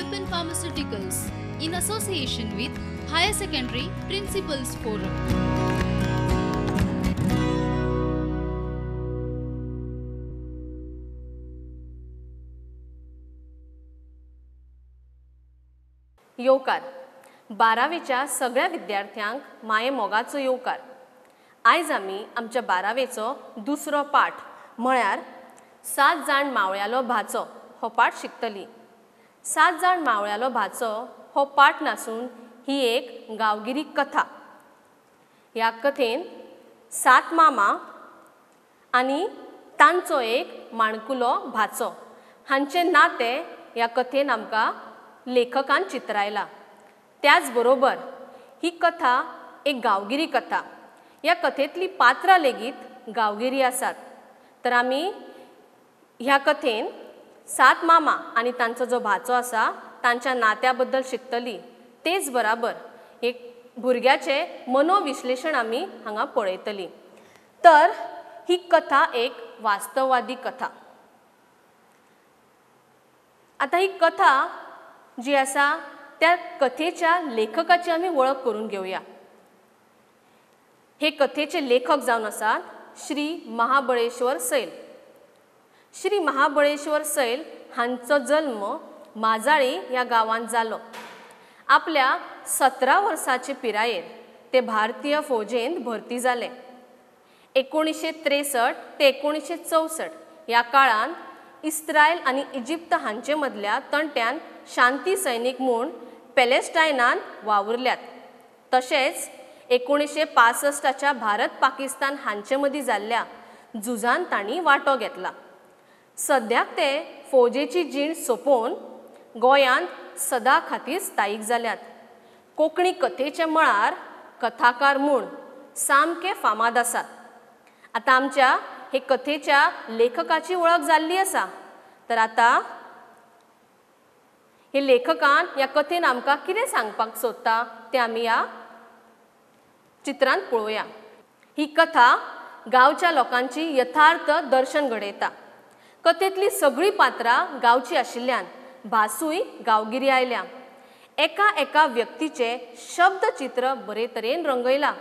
Lupin Pharmaceuticals in association with Higher Secondary Principals Forum. येवकार. बारावेच्या सगळ्या विद्यार्थ्यांक माये मोगाचो येवकार. आयज आमी आमच्या बारावेचो दुसरो पाठ म्हळ्यार सात जाण मावळ्यालो भाचो हो पाठ शिकतली. सात जाण मावळ्यालो भाचो हो पाठ नासून ही एक गांवगिरी कथा. ह्या कथेन सात मामा आनी तांचो एक माणकुलो भाचो हांचें नातें ह्या कथेन आमकां लेखकान चित्रायला. त्याच बरोबर ही कथा एक गांवगिरी कथा. ह्या कथेंतली पात्रां लेगीत गांवगिरी आसात. तर आमी ह्या कथेन सात मामा आनी तांचो जो भाचो आसा तांच्या नात्या बद्दल शिकतली. तेच बराबर एक भुरग्याचें मनोविश्लेशण आमी हांगा पळयतली. तर ही कथा एक वास्तववादी कथा. आतां ही कथा जी आसा त्या कथेच्या लेखकाची आमी वळख करून घेवया. हे कथेचे लेखक जावन आसात श्री महाबळेश्वर सैल. श्री महाबळेश्वर सैल हांचो जल्म माजाळी ह्या गांवांत जालो. आपल्या 17 वर्साचे पिरायेर ते भारतीय फौजेंत भरती जाले. 1963 ते 1964 ह्या काळांत इस्रायल आनी इजिप्त हांचे मदल्या तंट्यान शांती सैनीक म्हूण पॅलेस्टायनांत वावुरल्यात. तशेंच 1965च्या भारत पाकिस्तान हांचे मदीं जाल्ल्या झुजान तांणी वांटो घेतला. सद्याक ते फौजेची जीण सोंपोवन गोंयांत सदां खातीर स्थायीक जाल्यात. कोंकणी कथेच्या मळार कथाकार म्हूण सामके फामाद आसात. आतां आमच्या हे कथेच्या लेखकाची वळख जाल्ली आसा. तर आतां हे लेखकान ह्या कथेन आमकां कितें सांगपाक सोदता तें आमी ह्या चित्रांत पळोवया. ही कथा गांवच्या लोकांची यथार्थ दर्शन घडयता. कथेंतली सगळीं पात्रां गांवची आशिल्ल्यान भासूय गांवगिरी आयल्या. एका एका व्यक्तीचें शब्दचित्र बरे तरेन रंगयलां.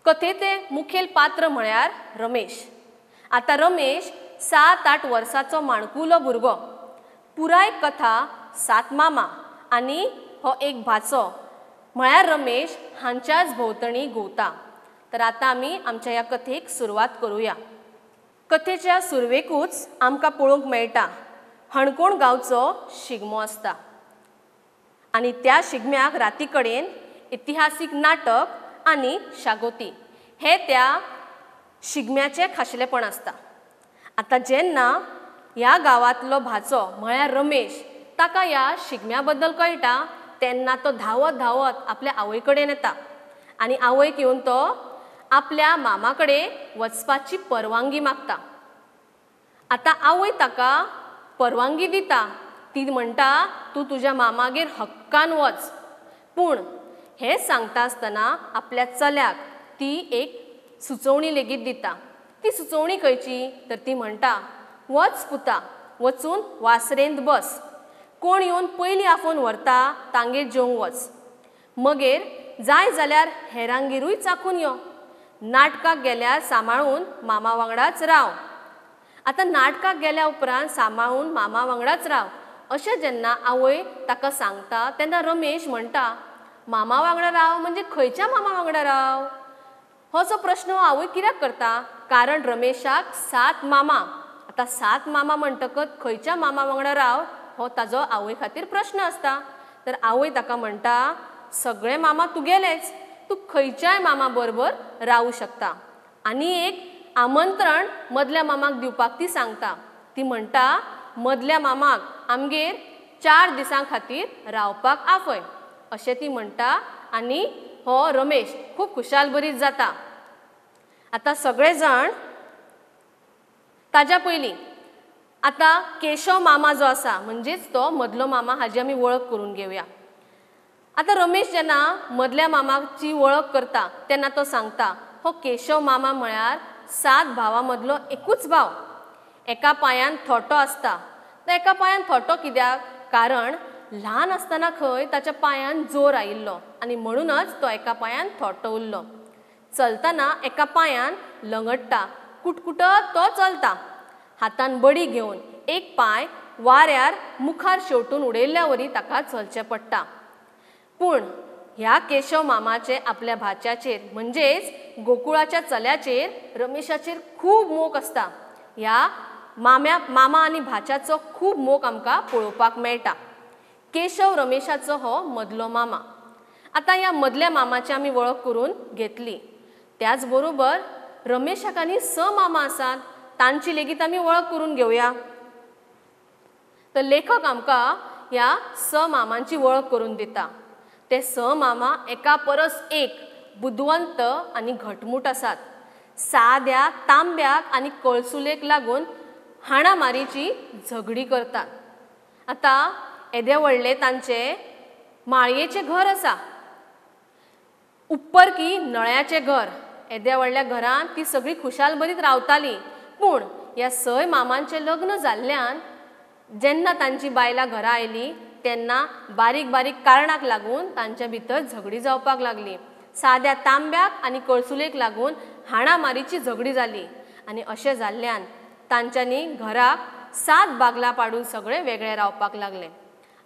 कथेंतलें मुखेल पात्र म्हळ्यार रमेश. आतां रमेश 7-8 वर्सांचो माणकुलो भुरगो. पुराय कथा सात मामा आनी हो एक भाचो म्हळ्यार रमेश हांच्याच भोंवतणी घुंवता. तर आतां आमी आमच्या ह्या कथेक सुरवात करुया. कथेच्या सुरवेकूच आमकां पळोवंक मेळटा हणकोण गांवचो शिगमो आसता आनी त्या शिगम्याक राती कडेन इतिहासीक नाटक आनी शागोती हे त्या शिगम्याचें खाशेलेपण आसता. आतां जेन्ना ह्या गांवांतलो भाचो म्हळ्यार रमेश ताका ह्या शिगम्या बद्दल कळटा तेन्ना तो धांवत धांवत आपल्या आवय कडेन येता आनी आवयक येवन तो आपल्या मामा कडेन वचपाची परवानगी मागता. आतां आवय ताका परवानगी दिता. ती म्हणटा तूं तुज्या मामागेर हक्कान वच. पूण हें सांगता आसतना आपल्या चल्याक ती एक सुचोवणी लेगीत दिता. ती सुचोवणी खंयची तर ती म्हणटा वच पुता, वचून वासरेंत बस, कोण येवन पयलीं आफोवन व्हरता तांगेर जेवंक वच, मगेर जाय जाल्यार हेरांगेरूय चाखून यो, नाटकाक गेल्यार सांबाळून मामा वांगडाच राव. आतां नाटकाक गेल्या उपरांत सांबाळून मामा वांगडाच राव अशें जेन्ना आवय ताका सांगता तेन्ना रमेश म्हणटा मामा वांगडा राव म्हणजे खंयच्या मामा वांगडा राव हो जो प्रश्न आवय कित्याक करता कारण रमेशाक 7 मामा. आतां 7 मामा म्हणटकच खंयच्या मामा वांगडा राव हो ताजो आवय खातीर प्रश्न आसता. तर आवय ताका म्हणटा सगळे मामा तुगेलेच, तूं खंयच्याय मामा बरोबर रावू शकता. आनी एक आमंत्रण मदल्या मामाक दिवपाक ती सांगता. ती म्हणटा मदल्या मामाक आमगेर 4 दिसां खातीर रावपाक आफय अशें ती म्हणटा आनी हो रमेश खूब खुशालभरीत जाता. आतां सगळे जाण ताज्या पयलीं आतां केशव मामा जो आसा म्हणजेच तो मदलो मामा हाजी आमी वळख करून घेवया. आतां रमेश जेन्ना मदल्या मामाची वळख करता तेन्ना तो सांगता हो केशव मामा म्हळ्यार 7 भावां मदलो एकूच भाव. एका पांयान थोटो आसता. तो एका पांयान थोटो कित्याक कारण ल्हान आसतना खंय ताच्या पांयान जोर आयिल्लो आनी म्हणूनच तो एका पांयान थोटो उरलो. चलतना एका पांयान लंगडटा, कुटकुटत तो चलता. हातान बडी घेवन एक पांय वाऱ्यार मुखार शेवटून उडयल्ल्या वरी ताका चलचें पडटा. पूण ह्या केशव मामाचे आपल्या भाच्याचेर म्हणजेच गोकुळाच्या चल्याचेर रमेशाचेर खूब मोग आसता. ह्या मामा आनी भाच्याचो खूब मोग आमकां पळोवपाक मेळटा. केशव रमेशाचो हो मदलो मामा. आतां ह्या मदल्या मामाची आमी वळख करून घेतली. त्याच बरोबर रमेशाक आनी 6 मामा आसात, तांची लेगीत आमी वळख करून घेवया. तर लेखक आमकां ह्या 6 मामांची वळख करून दिता. ते 6 मामा एका परस एक बुदवंत आनी घटमूट आसात. साद्या तांब्याक आनी कळसुलेक लागून हाणामारीची झगडी करतात. आतां येदे व्हडले तांचे माळयेचें घर आसा, उपरकी नळ्याचें घर. येद्या व्हडल्या घरांत ती सगळी खुशाल बरीत रावताली. पूण ह्या 6 मामांचें लग्न जाल्ल्यान जेन्ना तांची बायलां घरा आयली तेन्ना बारीक बारीक कारणाक लागून तांच्या भितर झगडी जावपाक लागली. साद्या तांब्याक आनी कळसुलेक लागून हाणामारीची झगडी जाली आनी अशें जाल्ल्यान तांच्यांनी घराक 7 बागलां पाडून सगळे वेगळे रावपाक लागले.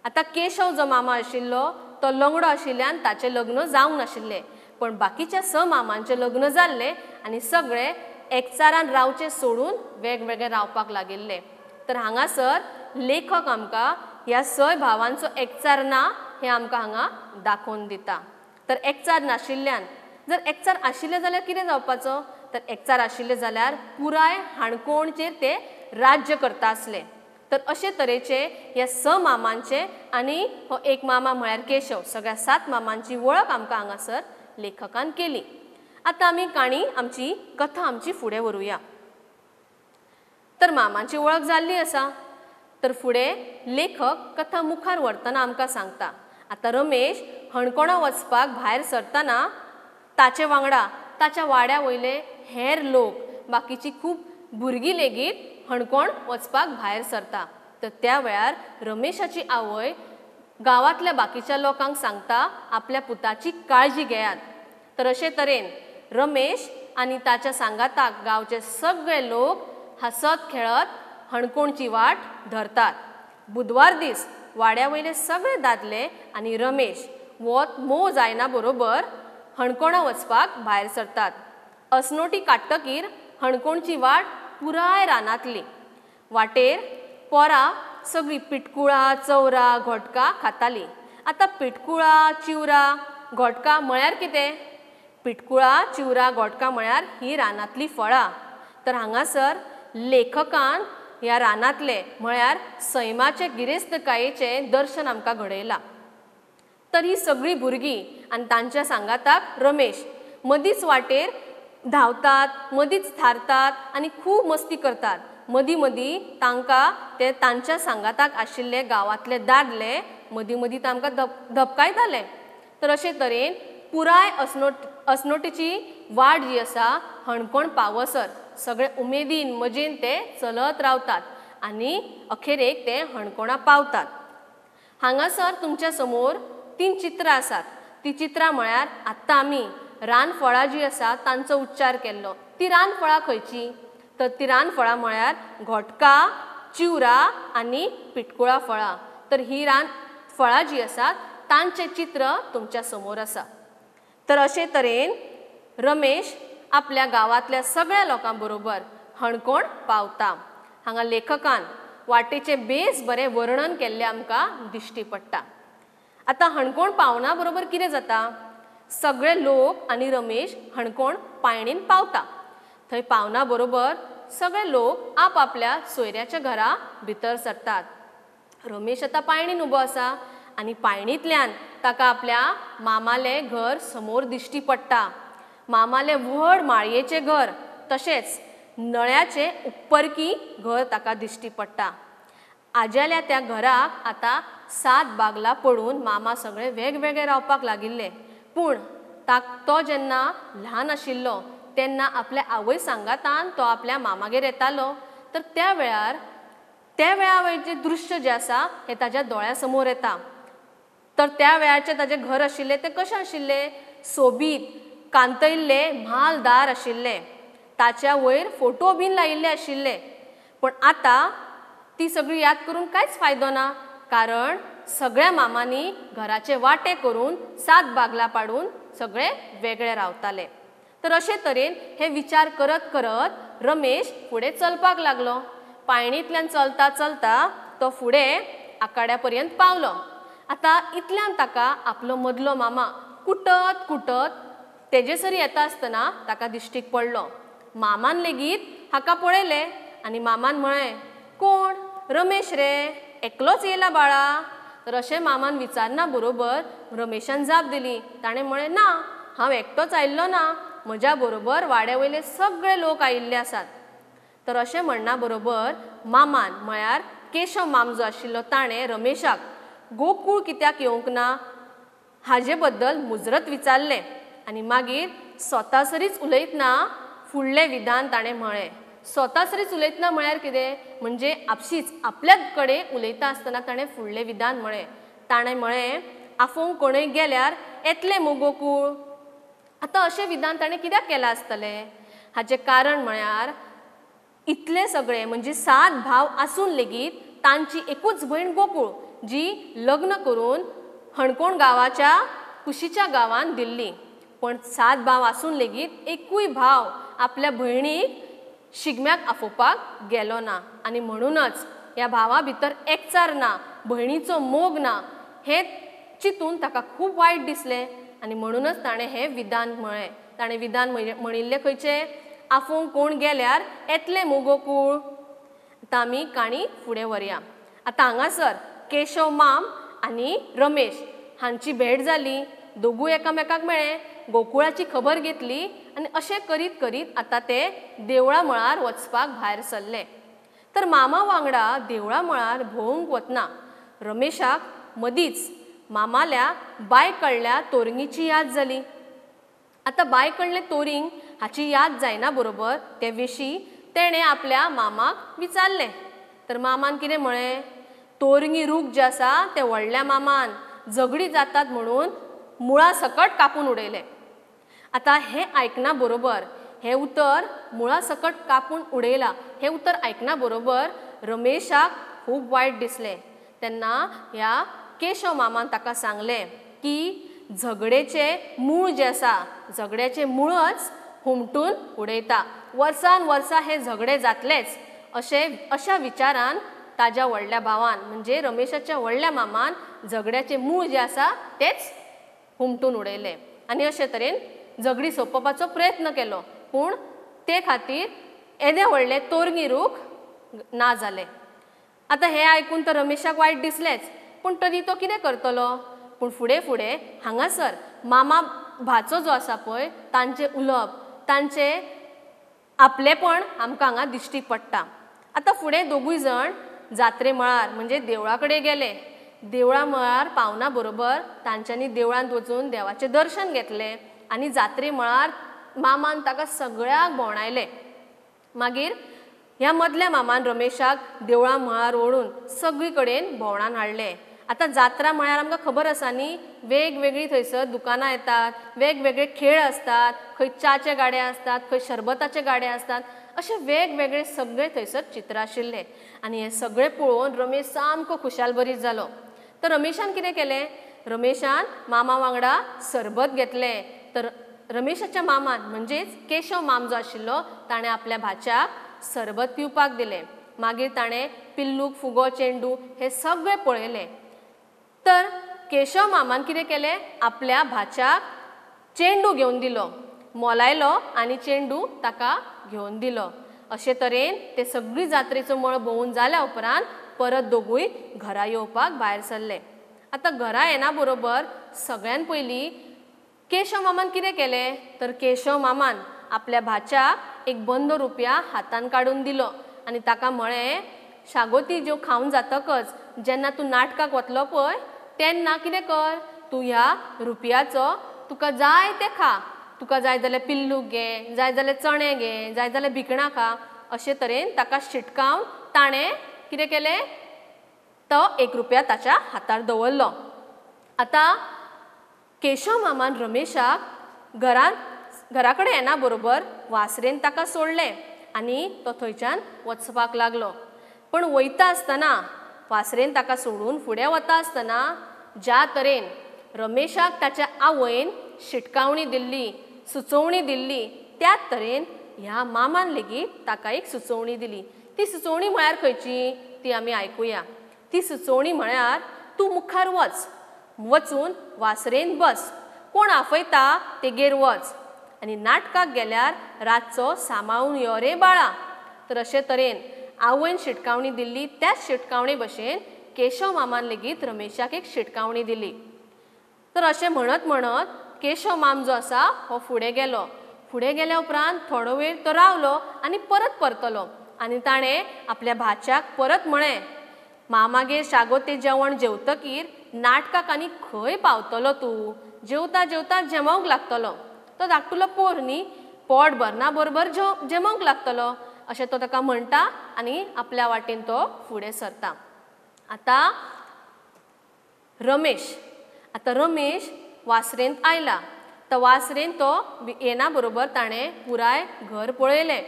आतां केशव जो मामा आशिल्लो तो लंगडो आशिल्ल्यान ताचें लग्न जावंक नाशिल्लें, पण बाकीच्या 6 मामांचें लग्न जाल्लें आनी सगळे एकचारान रावचें सोडून वेगवेगळे रावपाक लागिल्ले. तर हांगासर लेखक आमकां ह्या 6 भावांचो एकचार ना हें आमकां हांगा दाखोवन दिता. तर एकचार नाशिल्ल्यान, जर एकचार आशिल्ले जाल्यार कितें जावपाचो, तर एकचार आशिल्ले जाल्यार पुराय हाणकोणचेर ते राज्य करता आसले. तर अशे तरेचे ह्या 6 मामांचे आनी हो एक मामा म्हळ्यार केशव, सगळ्या 7 मामांची वळख आमकां हांगासर लेखकान केली. आतां आमी काणी आमची कथा आमची फुडें व्हरूया. तर मामांची वळख जाल्ली आसा, तर फुडें लेखक कथा मुखार व्हरतना आमकां सांगता. आतां रमेश हणकोणा वचपाक भायर सरतना ताचे वांगडा ताच्या वाड्या वयले हेर लोक, बाकीची खूब भुरगीं लेगीत हणकोण वचपाक भायर सरता. तर त्या वेळार रमेशाची आवय गांवांतल्या बाकीच्या लोकांक सांगता आपल्या पुताची काळजी घेयात. तर अशे तरेन रमेश आनी ताच्या सांगाताक गांवचे सगळे लोक हांसत खेळत हणकोणची वाट धरतात. बुधवार दीस वाड्या वयले सगळे दादले आनी रमेश वत मोव जायना बरोबर हणकोणा वचपाक भायर सरतात. असनोटी काडटकीर हणकोणची वाट पुराय रानांतली. वाटेर पोरां सगळीं पिटकुळां, चवरां, घोटकां खातालीं. आतां पिटकुळां, चिवरां, घोटकां म्हळ्यार कितें? पिटकुळां, चिवरां, घोटकां म्हळ्यार ही रानांतलीं फळां. तर हांगासर लेखकान ह्या रानांतले म्हळ्यार सैमाचे गिरेस्तकायेचें दर्शन आमकां घडयलां. तर ही सगळीं भुरगीं आनी तांच्या सांगाताक रमेश मदींच वाटेर धांवतात, मदींच थारतात आनी खूब मस्ती करतात. मदीं मदीं तांकां ते तांच्या सांगाताक आशिल्ले गांवांतले दादले मदीं मदीं तांकां धपकायताले. तर अशे तरेन पुराय असनोटीची वाट जी आसा हणकोण पावसर सगळे उमेदीन मजेन ते चलत रावतात आनी अखेरेक ते हणकोणा पावतात. हांगासर तुमच्या समोर 3 चित्रां आसात. ती चित्रां म्हळ्यार आत्तां आमी रानफळां जीं आसा तांचो उच्चार केल्लो. ती रानफळां खंयचीं? तर ती रानफळां म्हळ्यार घोटकां, चिवरां आनी पिटकुळां फळां. तर ही रानफळां जीं आसात तांचें चित्र तुमच्या समोर आसा. तर अशे तरेन रमेश आपल्या गांवांतल्या सगळ्या लोकां बरोबर हणकोण पावता. हांगा लेखकान वाटेचें बेस बरें वर्णन केल्लें आमकां दिश्टी पडटा. आतां हणकोण पावना बरोबर कितें जाता? सगळे लोक आनी रमेश हणकोण पायणीन पावता. थंय पावना बरोबर सगळे लोक आपआपल्या सोयऱ्याच्या घरा भितर सरतात. रमेश आतां पायणीन उबो आसा आनी पायणींतल्यान ताका आपल्या मामालें घर समोर दिश्टी पडटा. मामालें व्हड माळयेचें घर तशेंच नळ्याचें उपरकी घर ताका दिश्टी पडटा. आज्याल्या त्या घराक आतां 7 बागलां पडून मामा सगळे वेगवेगळे रावपाक लागिल्ले. पूण तो जेन्ना ल्हान आशिल्लो तेन्ना आपल्या आवय सांगातान तो आपल्या मामागेर येतालो. तर त्या वेळार वयलें दृश्य जें आसा हें ताज्या दोळ्या समोर येता. तर त्या वेळाचें ताजें घर आशिल्लें तें कशें आशिल्लें, सोबीत कांतयल्लें म्हालदार आशिल्लें, ताच्या वयर फोटो बीन लायिल्ले आशिल्ले। पूण आतां ती सगळी याद करून कांयच फायदो ना, कारण सगळ्या मामांनी घराचे वांटे करून 7 बागलां पाडून सगळे वेगळे रावताले। तर अशे तरेन हे विचार करत करत रमेश फुडें चलपाक लागलो। पायणींतल्यान चलता चलता तो फुडें आकाड्या पर्यंत पावलो। आतां इतल्यान ताका आपलो मदलो मामा कुटत कुटत तेजेसरी येता आसतना ताका दिश्टीक पडलो। मामान लेगीत हाका पळयलें आनी मामान म्हळें, कोण रमेश रे, एकलोच येयला बाळा? तर अशें मामान विचारना बरोबर रमेशान जाप दिली। ताणें म्हळें, ना, हांव एकटोच आयिल्लो ना, म्हज्या बरोबर वाड्या वयले सगळे लोक आयिल्ले आसात। तर अशें म्हणना बरोबर मामान म्हळ्यार केशव माम जो आशिल्लो ताणें रमेशाक गोकूळ कित्याक येवंक ना हाजे बद्दल मुजरत विचारलें आनी मागीर स्वतासरीच उलयतना फुडलें विधान ताणें म्हळें। स्वतासरीच उलयतना म्हळ्यार कितें, म्हणजे आपशीच आपल्याच कडेन उलयता आसतना ताणें फुडलें विधान म्हळें। ताणें म्हळें, आफोवंक कोणूय गेल्यार येतलें मू गोकूळ? आतां अशें विधान ताणें कित्याक केलां आसतलें? हाचें कारण म्हळ्यार इतले सगळे म्हणजे 7 भाव आसून लेगीत तांची एकूच भयण गोकूळ जी लग्न करून हणकोण गांवाच्या कुशीच्या गांवांत दिल्ली। पण 7 भाव आसून लेगीत एकूय भाव आपल्या भयणीक शिगम्याक आफोवपाक गेलो ना आनी म्हणूनच ह्या भावा भितर एकचार ना, भयणीचो मोग ना हें चिंतून ताका खूब वायट दिसलें आनी म्हणूनच ताणें हें विधान म्हळें। ताणें विधान म्हणिल्लें खंयचें, आफोवंक कोण गेल्यार येतलें मू गोकूळ? आतां आमी काणी फुडें व्हरया। आतां हांगासर केशव माम आनी रमेश हांची भेट जाली, दोगूय एकामेकाक मेळ्ळे, गोकुळाची खबर घेतली आनी अशें करीत करीत आतां ते देवळा मळार वचपाक भायर सरले। तर मामा वांगडा देवळा मळार भोंवंक वतना रमेशाक मदींच मामाल्या बाय कडल्या तोरंगीची याद जाली। आतां बाय कडलें तोरींग हाची याद जायना बरोबर ते विशीं तेणें आपल्या मामाक विचारलें। तर मामान कितें म्हळें, तोरंगी रूख जे आसा ते व्हडल्या मामान झगडी जातात म्हणून मुळां सकट कापून उडयलें। आतां हें आयकना बरोबर, हें उतर मुळां सकट कापून उडयलां हें उतर आयकना बरोबर रमेशाक खूब वायट दिसलें। तेन्ना ह्या केशव मामान ताका सांगलें की झगडेचें मूळ जें आसा, झगड्याचें मुळच हुमटून उडयता, वर्सान वर्सां हें झगडे जातलेंच अशें अशा विचारान ताज्या व्हडल्या भावान म्हणजे रमेशाच्या व्हडल्या मामान झगड्याचें मूळ जें आसा तेंच हुमटून उडयलें आनी अशे तरेन झगडी सोंपोवपाचो प्रयत्न केलो। पूण ते खातीर येदे व्हडले तोरंगी रूख ना जाले। आतां हें आयकून तर रमेशाक वायट दिसलेंच, पूण तरी तो कितें करतलो? पूण फुडें फुडें हांगासर मामा भाचो जो आसा पळय तांचें उलोवप, तांचें आपलेपण आमकां हांगा दिश्टी पडटा। आतां फुडें दोगूय जाण जात्रे मळार म्हणजे देवळा कडेन गेले। देवळा मळार पावना बरोबर तांच्यांनी देवळांत वचून देवाचें दर्शन घेतलें आनी जात्रे मळार मामान ताका सगळ्याक भोंवडायलें। मागीर ह्या मदल्या मामान रमेशाक देवळा मळार ओडून सगळी कडेन भोंवडान हाडलें। आतां जात्रा म्हळ्यार आमकां खबर आसा न्ही, वेगवेगळीं थंयसर दुकानां येतात, वेगवेगळे खेळ आसतात, खंय च्याचे गाडे आसतात, खंय शरबताचे गाडे आसतात, अशे वेगवेगळे सगळे थंयसर चित्र आशिल्ले आनी हें सगळें पळोवन रमेश सामको खुशालभरीत जालो। तर रमेशान कितें केलें, रमेशान मामा वांगडा सरबत घेतलें। तर रमेशाच्या मामान म्हणजेच केशव माम जो आशिल्लो ताणें आपल्या भाच्याक सरबत पिवपाक दिलें। मागीर ताणें पिल्लूक फुगो चेंडू हे सगळें पळयलें। तर केशव मामान कितें केलें, आपल्या भाच्याक चेंडू घेवन दिलो, मोलायलो आनी चेंडू ताका घेवन दिलो। अशे तरेन ते सगळी जात्रेचो मळ भोंवून जाल्या उपरांत परत दोगूय घरा येवपाक भायर सरले। आतां घरा येना बरोबर सगळ्यान पयलीं केशव मामान कितें केलें, तर केशव मामान आपल्या भाच्याक एक बंद रुपया हातान काडून दिलो आनी ताका म्हळें, शागोती ज्यो खावन जातकच जेन्ना तूं नाटकाक वतलो पळय तेन्ना कितें कर, तूं ह्या रुपयाचो तुका जाय तें खा, तुका जाय जाल्यार पिल्लूक घे, जाय जाल्यार चणे घे, जाय जाल्यार भिकणां खा। अशे तरेन ताका शिटकावन ताणें कितें केलें, तो एक रुपया ताच्या हातार दवरलो। आतां केशव मामान रमेशाक घरा कडेन येना बरोबर वासरेन ताका सोडलें आनी तो थंयच्यान वचपाक लागलो. पूण वयता आसतना वासरेन ताका सोडून फुडें वता आसतना ज्या तरेन रमेशाक ताच्या आवयन शिटकावणी दिल्ली, सुचोवणी दिल्ली, त्याच तरेन ह्या मामान लेगीत ताका एक सुचोवणी दिली. ती सुचोवणी म्हळ्यार खंयची ती आमी आयकुया. ती सुचोवणी म्हळ्यार तूं मुखार वच, वचून वासरेन बस, कोण आफयता तेगेर वच आनी नाटकाक गेल्यार रातचो सांबाळून यो रे बाळा. तर अशे तरेन आवयन शिटकावणी दिल्ली त्याच शिटकावणे भशेन केशव मामान लेगीत रमेशाक एक शिटकावणी दिली. तर अशें म्हणत म्हणत केशव माम जो आसा हो फुडें गेलो. फुडें गेल्या उपरांत थोडो वेळ तो रावलो आनी परत परतलो आनी ताणें आपल्या भाच्याक परत म्हळें, मामागेर शागोते जेवण जेवतकीर नाटकाक आनी खंय पावतलो तूं, जेवता जेवता जेमोवंक लागतलो. तो धाकटुलो पोर न्ही, पोट भरना बरोबर जेमोवंक लागतलो अशें तो ताका म्हणटा आनी आपल्या वाटेन तो फुडें सरता. आतां रमेश, आतां रमेश वासरेंत आयला. तो वासरेंत तो येना बरोबर ताणें पुराय घर पळयलें.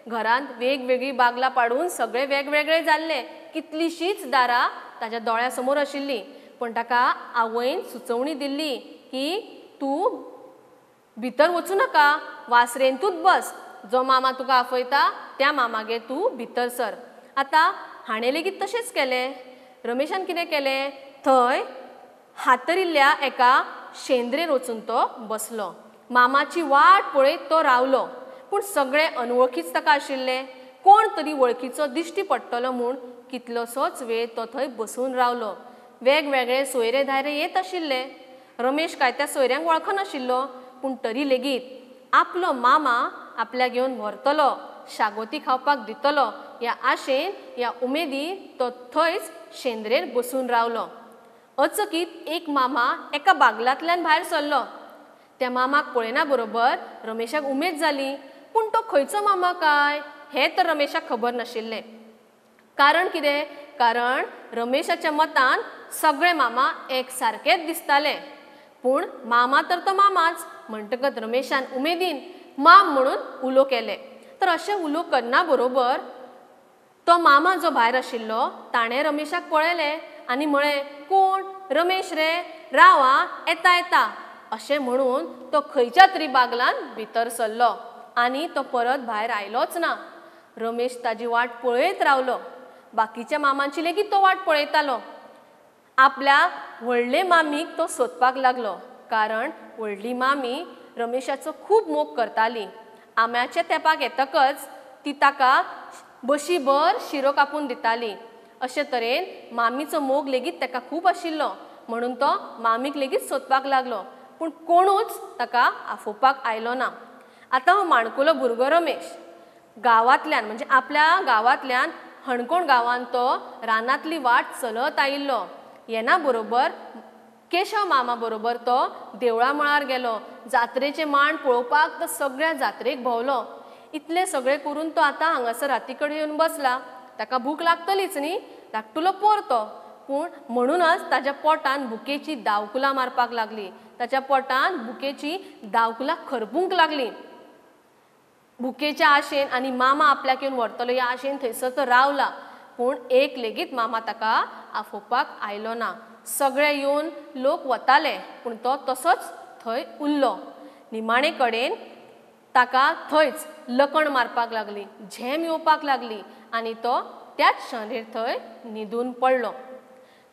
घरांत वेगवेगळीं बागलां पाडून सगळे वेगवेगळे जाल्ले, कितलींशींच दारां ताच्या दोळ्या समोर आशिल्लीं. पूण ताका आवयन सुचोवणी दिल्ली की तूं भितर वचूं नाका, वासरेंतूच बस, जो मामा तुका आफयता त्या मामागेर तूं भितर सर. आतां हाणें लेगीत तशेंच केलें. रमेशान कितें केलें, थंय हातरिल्ल्या एका शेंद्रेर वचून तो बसलो. मामाची वाट पळयत तो रावलो. पूण सगळे अनवळखीच ताका आशिल्ले, कोण तरी वळखीचो दिश्टी पडटलो म्हूण कितलोसोच वेळ तो थंय बसून रावलो. वेगवेगळे सोयरे धायरे येत आशिल्ले. रमेश काय त्या सोयऱ्यांक वळखनाशिल्लो, पूण तरी लेगीत आपलो मामा आपल्याक घेवन व्हरतलो, शागोती खावपाक दितलो ह्या आशेन, ह्या उमेदीन तो थंयच शेंद्रेर बसून रावलो. अचकीत एक मामा एका बागलांतल्यान भायर सरलो. त्या मामाक पळयना बरोबर रमेशाक उमेद जाली. पूण तो खंयचो मामा काय हें तर रमेशाक खबर नाशिल्लें. कारण कितें, कारण रमेशाच्या मतान सगळे मामा एक सारकेच दिसताले. पूण मामा तर तो मामाच. म्हणटकच रमेशान उमेदीन माम म्हणून उलो केले. तर अशें उलो करना बरोबर तो मामा जो भायर आशिल्लो ताणें रमेशाक पळयलें आनी म्हळें, कोण रमेश रे, राव आं, येता येता अशें म्हणून तो खंयच्या तरी बागलान भितर सरलो आनी तो परत भायर आयलोच ना. रमेश ताजी वाट पळयत रावलो. बाकीच्या मामांची लेगीत तो वाट पळयतालो. आपल्या व्हडले मामीक तो सोदपाक लागलो, कारण व्हडली मामी रमेशाचो खूब मोग करताली. आंब्याच्या तेंपाक येतकच ती ताका बशीभर शिरो कापून दिताली. अशे तरेन मामीचो मोग लेगीत ताका खूब आशिल्लो, म्हणून तो मामीक लेगीत सोदपाक लागलो. पूण कोणूच ताका आफोवपाक आयलो ना. आतां हो माणकुलो भुरगो रमेश गांवांतल्यान, म्हणजे आपल्या गांवांतल्यान हणकोण गांवांत तो रानांतली वाट चलत आयिल्लो. येना बरोबर केशव मामा बरोबर तो देवळा मळार गेलो. जात्रेचे मांड पळोवपाक तो सगळ्या जात्रेक भोंवलो. इतलें सगळें करून तो आतां हांगासर राती कडेन येवन बसला. ताका भूक लागतलीच न्ही, धाकटुलो पोर तो. पूण म्हणूनच ताच्या पोटान भुकेची दावकुलां मारपाक लागली. ताच्या पोटान भुकेची दावकुलां खरपूंक लागली. भुकेच्या आशेन आनी मामा आपल्याक येवन व्हरतलो ह्या आशेन थंयसर तो रावला. पूण एक लेगीत मामा ताका आफोवपाक आयलो ना. सगळे येवन लोक वताले, पूण तो तसोच थंय उरलो. निमाणे कडेन ताका थंयच लकण मारपाक लागली, झेम येवपाक लागली आनी तो त्याच शणेर थंय न्हिदून पडलो.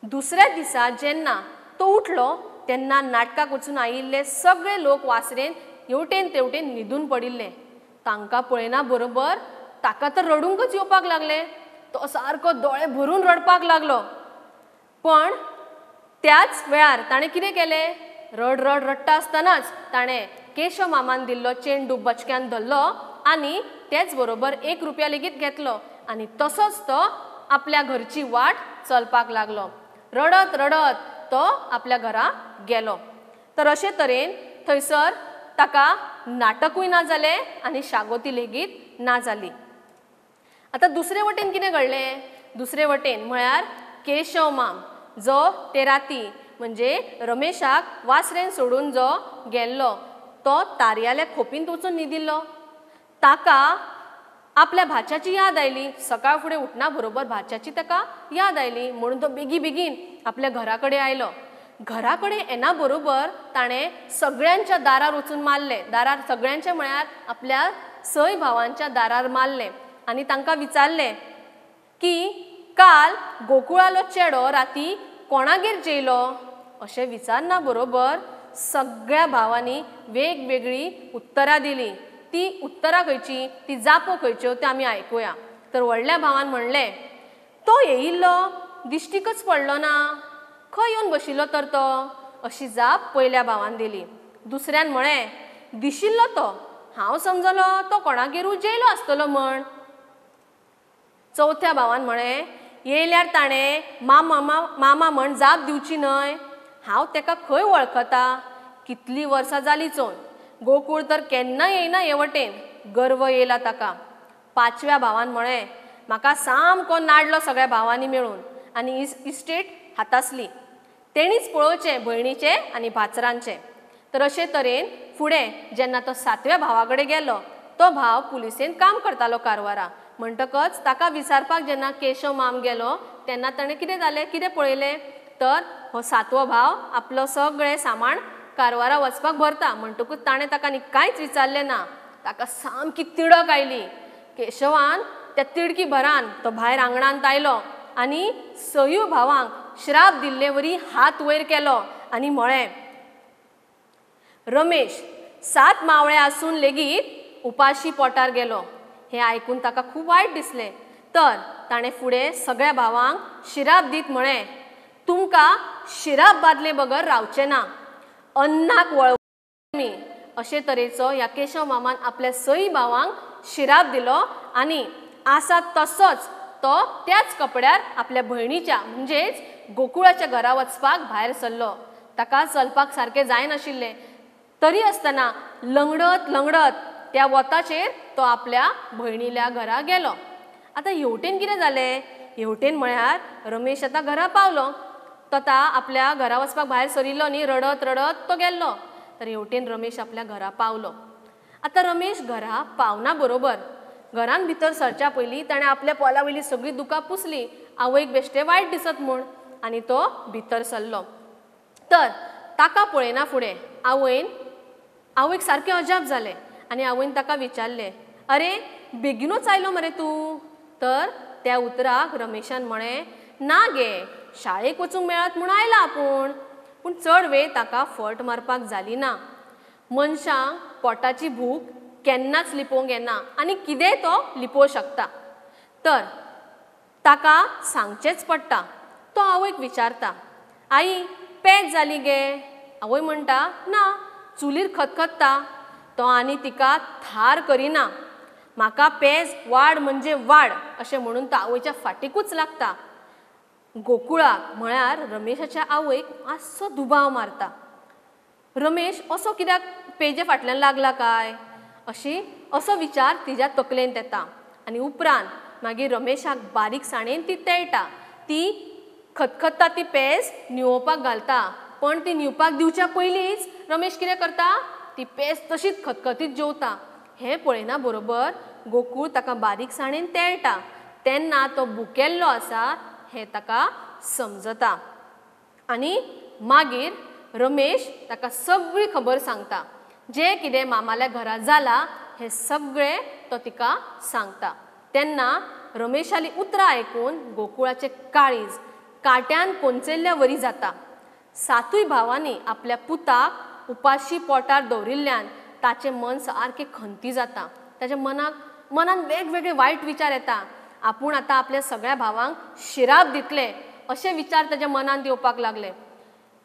दुसऱ्या दिसा जेन्ना तो उठलो तेन्ना नाटकाक वचून आयिल्ले सगळे लोक वासरेन हेवटेन तेवटेन न्हिदून पडिल्ले. तांकां पळयना बरोबर ताका तर रडूंकच येवपाक लागलें. तो सारको दोळे भरून रडपाक लागलो. पण त्याच वेळार ताणें कितें केलें, रड रड रडटा आसतनाच ताणें केशव मामान दिल्लो चेंडू बचक्यान धरलो आनी तेच बरोबर 1 रुपया लेगीत घेतलो आनी तसोच तो आपल्या घरची वाट चलपाक लागलो. रडत रडत तो आपल्या घरा गेलो. तर अशे तरेन थंयसर ताका नाटकूय ना जालें आनी शागोती लेगीत ना जाली. आतां दुसरे वटेन कितें घडलें, दुसरे वटेन म्हळ्यार केशव माम जो ते राती म्हणजे रमेशाक वासरेन सोडून जो गेल्लो तो तारयाल्या खोपींत वचून न्हिदिल्लो. ताका आपल्या भाच्याची याद आयली. सकाळ फुडें उठना बरोबर भाच्याची ताका याद आयली म्हणून तो बेगी बेगीन आपल्या घरा कडेन आयलो. घरा कडेन येना बरोबर ताणें सगळ्यांच्या दारार वचून मारलें. दारार सगळ्यांच्या म्हळ्यार आपल्या सय भावांच्या दारार मारलें आनी तांकां विचारलें की काल गोकुळालो चेडो राती कोणागेर जेयलो. अशें विचारना बरोबर सगळ्या भावांनी वेगवेगळीं उत्तरां दिलीं. ती उत्तरां खंयची, ती जापो खंयच्यो त्यो आमी आयकुया. तर व्हडल्या भावान म्हणलें, तो येयिल्लो दिश्टीकच पडलो ना, खंय येवन बशिल्लो तर तो, अशी जाप पयल्या भावान दिली. दुसऱ्यान म्हळें, दिशिल्लो तो, हांव समजलो तो कोणागेरूय जेयलो आसतलो म्हण. चवथ्या भावान म्हळें, येयल्यार ताणें मामा मामा म्हण जाप दिवची न्हय, हांव तेका खंय वळखता, कितलीं वर्सां जालीं चोवन, गोकूळ तर केन्ना येयना हे वटेन, गर्व येयला ताका. पांचव्या भावान म्हळें, म्हाका सामको नाडलो सगळ्या भावांनी मेळून आनी इस्टेट हातासली, तेणीच पळोवचें भयणीचें आनी भाचरांचें. तर अशे तरेन फुडें जेन्ना तो सातव्या भावा कडेन गेलो, तो भाव पुलिसेन काम करतालो कारवारा. म्हणटकच ताका विचारपाक जेन्ना केशव माम गेलो तेन्ना ताणें कितें जालें, कितें पळयलें तर हो सातवो भाव आपलो सगळें सामान कारवारा वचपाक भरता. म्हणटकूच ताणें ताका न्ही कांयच विचारलें ना. ताका सामकी तिडक आयली. केशवान त्या तिडकी भरान तो भायर आंगणांत आयलो आनी सयू भावांक श्राप दिल्ले वरी हात वयर केलो आनी म्हळें, रमेश 7 मावळे आसून लेगीत उपाशी पोटार गेलो. हें आयकून ताका खूब वायट दिसलें. तर ताणें फुडें सगळ्या भावांक शिराप दीत म्हळें, तुमकां शिराप बादले बगर रावचें ना, अन्नाक वळवळमी. अशे तरेचो ह्या केशव मामान आपल्या सई भावांक शिराप दिलो आनी आसा तसोच तो त्याच कपड्यार आपल्या भयणीच्या म्हणजेच गोकुळाच्या घरा वचपाक भायर सरलो. ताका चलपाक सारकें जायनाशिल्लें, तरी आसतना लंगडत लंगडत त्या वताचेर तो आपल्या भयणील्या घरा गेलो. आतां हेवटेन कितें जालें, हेवटेन म्हळ्यार रमेश आतां घरा पावलो. तो आतां आपल्या घरा वचपाक भायर सरिल्लो न्ही, रडत रडत तो गेल्लो. तर हेवटेन रमेश आपल्या घरा पावलो. आतां रमेश घरा पावना बरोबर घरान भितर सरच्या पयलीं ताणें आपल्या पोला वयली सगळीं दुकां पुसली, आवयक बेश्टें वायट दिसत म्हूण, आनी तो भितर सरलो. तर ताका पळयना फुडें आवयन आवयक सारकें अजाप जालें आनी आवयन ताका विचारलें, अरे बेगीनूच आयलो मरे तूं. तर त्या उतराक रमेशान म्हळें, ना गे, शाळेक वचूंक मेळत म्हूण आयला आपूण. पूण चड वेळ ताका फट मारपाक जाली ना. मनशांक पोटाची भूक केन्नाच लिपोवंक येना आनी कितेंय तो लिपोवंक शकता. तर ताका सांगचेंच पडटा. तो आवयक विचारता, आई पेज जाली गे? आवय म्हणटा, ना, चुलीर खतखत्ता. तो आनी तिका थार करिना. म्हाका पेज वाड म्हणजे वाड अशें म्हणून तो आवयच्या फाटीकूच लागता. गोकुळाक म्हळ्यार रमेशाच्या आवयक मातसो दुबाव मारता, रमेश असो कित्याक पेजे फाटल्यान लागला काय, अशी असो विचार तिज्या तकलेंत येता. आनी उपरांत मागीर रमेशाक बारीकसाणेन ती तेळटा, ती खतखत्ता ती पेज न्हिवोवपाक घालता. पण ती न्हिवपाक दिवच्या पयलींच रमेश कितें करता, ती पेज तशीच खतखतीत जेवता. हें पळयना बरोबर गोकूळ ताका बारीकसाणेन तेळटा. तेन्ना तो भुकेल्लो आसा हें ताका समजता. आनी मागीर रमेश ताका सगळी खबर सांगता, जें कितें मामाल्या घरा जालां हें सगळें तो तिका सांगता. तेन्ना रमेशाली उतरां आयकून गोकुळाचें काळीज काट्यान कोंचेल्ल्या वरी जाता. सातूय भावांनी आपल्या पुताक उपाशी पोटार दवरिल्ल्यान ताचें मन सारकें खंती जाता. ताच्या मनान वेगवेगळे वायट विचार येता. आपूण आतां आपल्या सगळ्या भावांक शिराप दितले अशे विचार ताच्या मनान येवपाक लागले.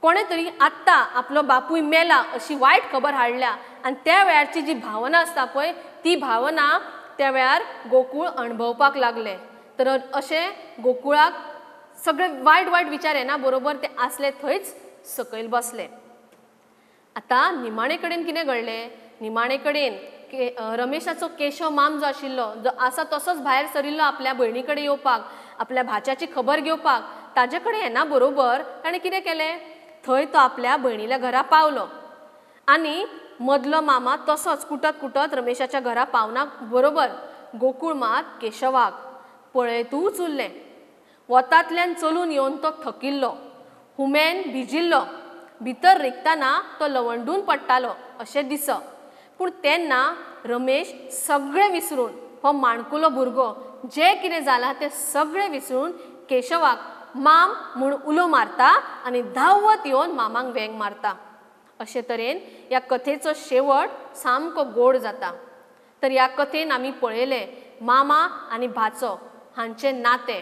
कोणें तरी आत्तां आपलो बापूय मेला अशी वायट खबर हाडल्या आनी त्या वेळारची जी भावना आसता पळय, ती भावना त्या वेळार गोकूळ अणभवपाक लागले. तर अशें गोकुळाक सगळे वायट वायट विचार येना बरोबर ते आसले थंयच सकयल बसले. आतां निमाणे कडेन कितें घडलें, निमाणे कडेन रमेशाचो केशव माम जो आशिल्लो, जो आसा तसोच भायर सरिल्लो आपल्या भयणी कडेन येवपाक, आपल्या भाच्याची खबर घेवपाक. ताजे कडेन येना बरोबर ताणें कितें केलें, थंय तो आपल्या भयणील्या घरा पावलो आनी मदलो मामा तसोच कुटत कुटत रमेशाच्या घरा पावना बरोबर गोकूळ मात केशवाक पळयतूच उरलें. वतांतल्यान चलून येवन तो थकिल्लो, हुमेन भिजिल्लो, भितर रिगतना तो लवंडून पडटालो अशें दिस. पूण तेन्ना रमेश सगळें विसरून, हो माणकुलो भुरगो जें कितें जालां तें सगळें विसरून केशवाक माम म्हूण उलो मारता आनी धांवत येवन मामाक वेंग मारता. अशे तरेन ह्या कथेचो शेवट सामको गोड जाता. तर ह्या कथेन आमी पळयलें मामा आनी भाचो हांचें नातें.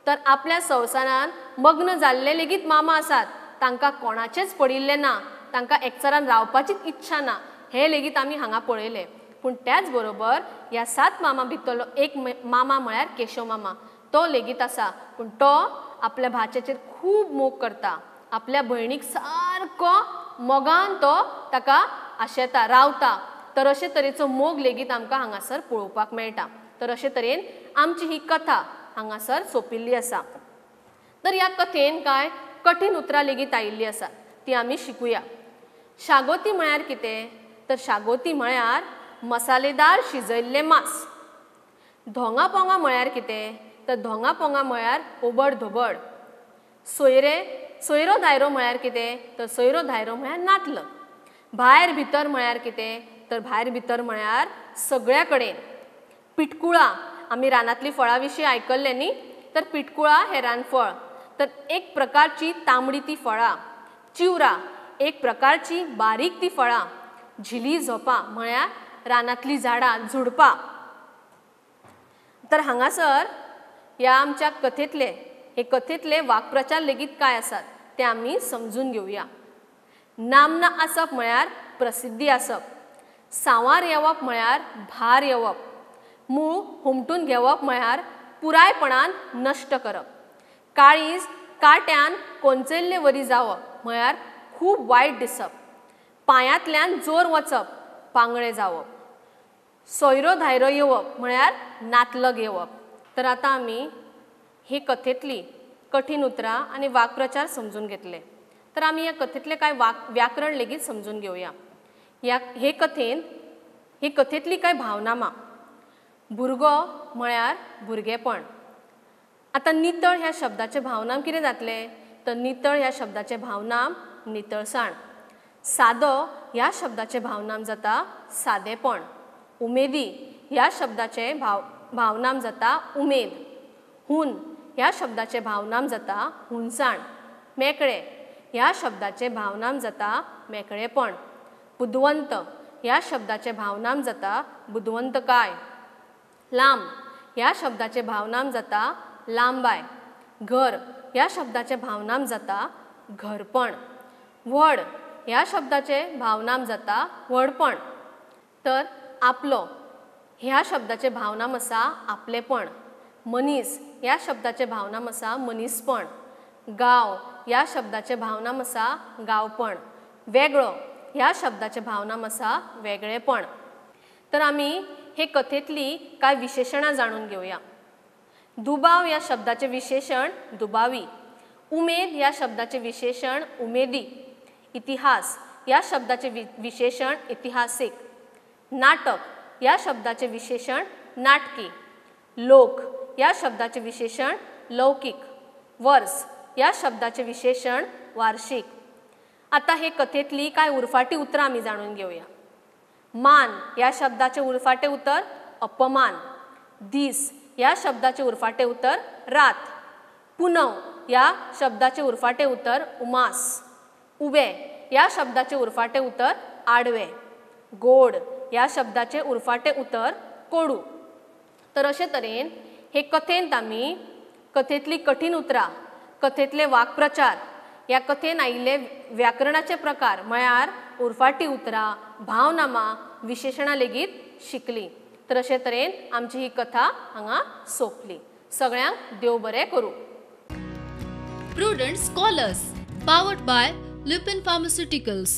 तर आपल्या संवसारान मग्न जाल्ले लेगीत मामा आसात, तांकां कोणाचेंच पडिल्लें ना, तांकां एकचारान रावपाचीच इच्छा ना, हें लेगीत आमी हांगा पळयलें. पूण त्याच बरोबर ह्या 7 मामा भितरलो एक मामा म्हळ्यार केशव मामा, तो लेगीत आसा, पूण तो आपल्या भाचेचेर खूब मोग करता, आपल्या भयणीक सारको मोगान तो ताका आशेता रावता. तर अशे तरेचो मोग लेगीत आमकां हांगासर पळोवपाक मेळटा. तर अशे तरेन आमची ही कथा हांगासर सोंपिल्ली आसा. तर ह्या कथेन कांय कठीण उतरां लेगीत आयिल्लीं आसात, ती आमी शिकुया. शागोती म्हळ्यार कितें? तर शागोती म्हळ्यार मसालेदार शिजयल्लें मांस. धोंगा पोंगा म्हळ्यार कितें? तर धोंगा पोंगा म्हळ्यार ओबड धोबड. सोयरो धायरो म्हळ्यार कितें? तर सोयरो धायरो म्हळ्यार नातलं. भायर भितर म्हळ्यार कितें? तर भायर भितर म्हळ्यार सगळ्या कडेन. पिटकुळां, आमी रानांतलीं फळां विशीं आयकल्लें न्ही, तर पिटकुळां हें रानफळ, तर एक प्रकारची तांबडी ती फळां. चिवरा एक प्रकारची बारीक ती फळां. झिली झोपां म्हळ्यार रानांतलीं झाडां झुडपां. तर हांगासर ह्या आमच्या कथेंतले हे कथेंतले वाक्प्रचार लेगीत कांय आसात ते आमी समजून घेवया. नामना आसप म्हळ्यार प्रसिद्धी आसप. सांवार येवप म्हळ्यार भार येवप. मूळ हुमटून घेवप म्हळ्यार पुरायपणान नश्ट करप. काळीज काट्यान कोंचयल्ले वरी जावप म्हळ्यार खूब वायट दिसप. पांयांतल्यान जोर वचप, पांगळे जावप. सोयरो धायरो येवप म्हळ्यार नातलग येवप. तर आतां आमी ही कथेंतली कठीण उतरां आनी वाक्प्रचार समजून घेतले. तर आमी ह्या कथेंतले कांय व्याकरण लेगीत समजून घेवया. हे कथेंत ही कथेंतली कांय भावनामां. भुरगो म्हळ्यार भुरगेपण. आतां नितळ ह्या शब्दाचें भावनाम कितें जातलें? तर नितळ ह्या शब्दाचें भावनाम नितळसाण. सादो ह्या शब्दाचें भावनाम जाता सादेपण. उमेदी ह्या शब्दाचें भावनाम जाता उमेद. हून ह्या शब्दाचें भावनाम जाता हुनसाण. मेकळे ह्या शब्दाचें भावनाम जाता मेकळेपण. बुदवंत ह्या शब्दाचें भावनाम जाता बुदवंतकाय. लांब ह्या शब्दाचें भावनाम जाता लांबाय. घर ह्या शब्दाचें भावनाम जाता घरपण. व्हड ह्या शब्दाचें भावनाम जाता व्हडपण. तर आपलो ह्या शब्दाचें भावनाम आसा आपलेपण. मनीस ह्या शब्दाचें भावनाम आसा मनीसपण. गांव ह्या शब्दाचें भावनाम आसा गांवपण. वेगळो ह्या शब्दाचें भावनाम आसा वेगळेपण. तर आमी हे कथेंतली कांय विशेशणां जाणून घेवया. दुबाव ह्या शब्दाचें विशेशण दुबावी. उमेद ह्या शब्दाचें विशेशण उमेदी. इतिहास ह्या शब्दाचें विशेशण इतिहासीक. नाटक ह्या शब्दाचें विशेशण नाटकी. लोक ह्या शब्दाचें विशेशण लौकीक. वर्स ह्या शब्दाचें विशेशण वार्षिक. आतां हे कथेंतली कांय उरफाटी उतरां आमी जाणून घेवया. मान ह्या शब्दाचें उरफाटें उतर अपमान. दीस ह्या शब्दाचें उरफाटें उतर रात. पुनव ह्या शब्दाचें उरफाटें उतर उमास. उबे ह्या शब्दाचें उरफाटें उतर आडवे. गोड ह्या शब्दाचें उरफाटें उतर कोडू. तर अशे तरेन हे कथेंत आमी कथेंतली कठीण उतरां, कथेंतले वाक्प्रचार, ह्या कथेन आयिल्ले व्याकरणाचे प्रकार म्हळ्यार उरफाटी उतरां, भावनामां, विशेशणां लेगीत शिकली. तर अशे तरेन आमची ही कथा हांगा सोंपली. सगळ्यांक देव बरें करूं. Prudent Scholars, powered by Lupin Pharmaceuticals.